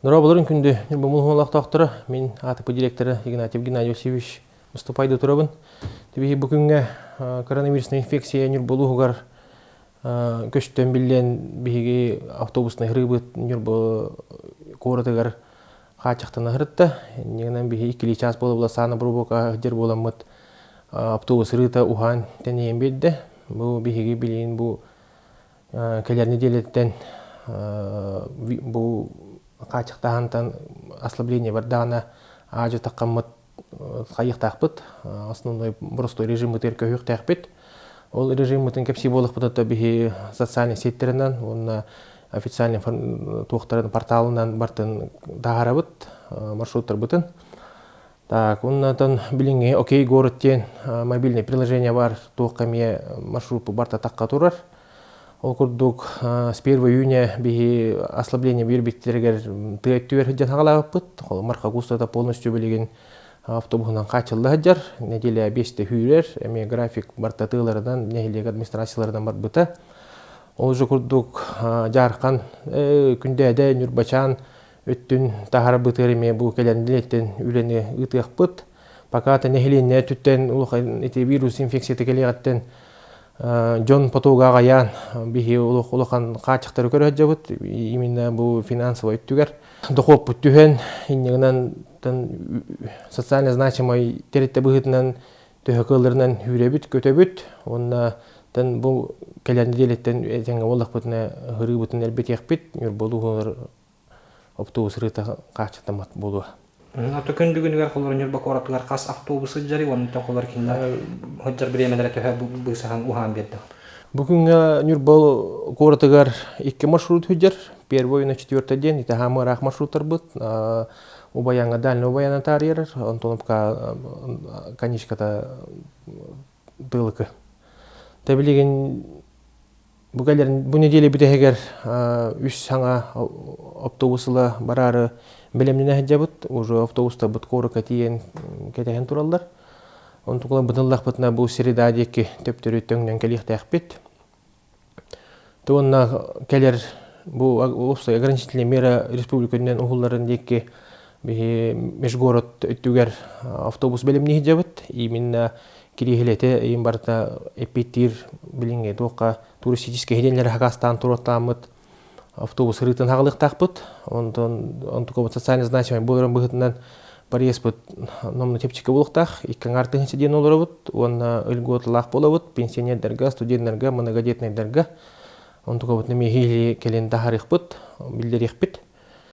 Дорооболорун күндү Ньурба муһуолаахтоохторо, мин АТП директора Игнатьев Геннадий Васильевич Муступайды турабын. Тибиһи бу күҥҥэ коронавирусная инфекция Ньурба улууһугар көстөн биллэн биһиги автобуснай ырыыбыт Ньурба куоратыгар хааччахтана сырытта. Иннигинэн биһи иккилии чаас буола-буола саана боробуока сылдьар буоламмыт автобус ырыыта уһаан тэнийэн биэрдэ. Бу биһиги билигин бу Кэлэр нэдиэлэттэн бу хааччахтааһынтан ослабление бардаҕына аадьы таххаммыт хайыахтаахпыт, основной боростуой режиммытыгар көһүөхтээхпит. Ол режиммытын кэпсии буоллахпытына биһи социальный сетьтеринэн уонна официальный туохтарын порталынан бартын таһаарабыт маршруттарбытын. Так, оннотон билиҥҥи Окей город диэн мобильный приложение бар, туохха эмиэ маршрут барта тахха турар. Ол курдук, с 1 июня биһи ослабление биэрбиттэригэр тыа өттүгэр сылдьан хаҕалаабыппыт. Марха кустата полностью билигин автобуһунан хааччылла сылдьар. Нэдиэлэ биэстэ сүүрэр, эмиэ график барта тыаларынан, нэһилиэк администрацияларынан барбыта. Ол же курдук Дьаархан, Күндээдэ, Ньурбачаан өттүн таһаарбытыгар эмиэ бу кэлэн билиэттэн үлэни ыытыахпыт. Пока нэһилиэнньэ өттүттэн улахан ити вирус инфекцията кэлиэҕиттэн дьон потуга аҕайаан биһи улахан хааччахтары көрө сылдьабыт именно бу финансовай өттүгэр дохуоппут түһэн иннигинэн социально значимай тэрилтэ быһыытынан төһө кыалларынан үүрэбит көтөбүт уонна тэн бу кэлэр нэдиэлэттэн этэҥҥэ буоллахпытына ыһырыыбытын элбэтиэхпит Ньурба улууһугар автобус ырыта хааччахтаммат буолуо. Ото күн бүгүнүгэр холор Ньурба куоратыгар хас автобус сылдьарый уонна холор кинилэр сылдьар бириэмэлэрэ төһө быысаһан уһаан биэрдэ? Бу күҥҥэ Ньурба куоратыгар икки маршрут сылдьар. Первый уонна четвертый диэн ити хаамы ыраах маршруттарбыт. Убайаҥҥа дальний Убайаны таарыйар, Антоновка конечката Тыалыкы. Тэ билигин бу кэлэр бу неделя бүтэһигэр үс саҥа автобус ыла бараары бэлэмнэнэ сылдьабыт. Уже автобустарбыт куоракка тиийэн кэтэһэн тураллар. Онтукала бытыллахпытына бу среда диэки төптөрү төҥнөн кэлиэхтээхпит. Уонна кэлэр бу уопсай ограничительная мера республика үрдүнэн уһулларын диэки биһи межгород өттүгэр автобус бэлэмнии сылдьабыт. Именно кириэһилэтэ иин барыта эппиэттиир билиҥҥи туохха туристическай диэннэри хакастаан туруортааммыт автобус ырыытын хаҕалыахтаахпыт. Онтон онтукабыт социально значимай буоларын быһыытынан проездпыт номну чэпчэки буолуохтаах. Икки аҥаар тыһыынча диэн олоробут уонна льготалаах буолабыт пенсионердарга, студеннарга, многодетнайдарга. Онтукабытын эмиэ кэлин таһаарыахпыт, биллэриэхпит.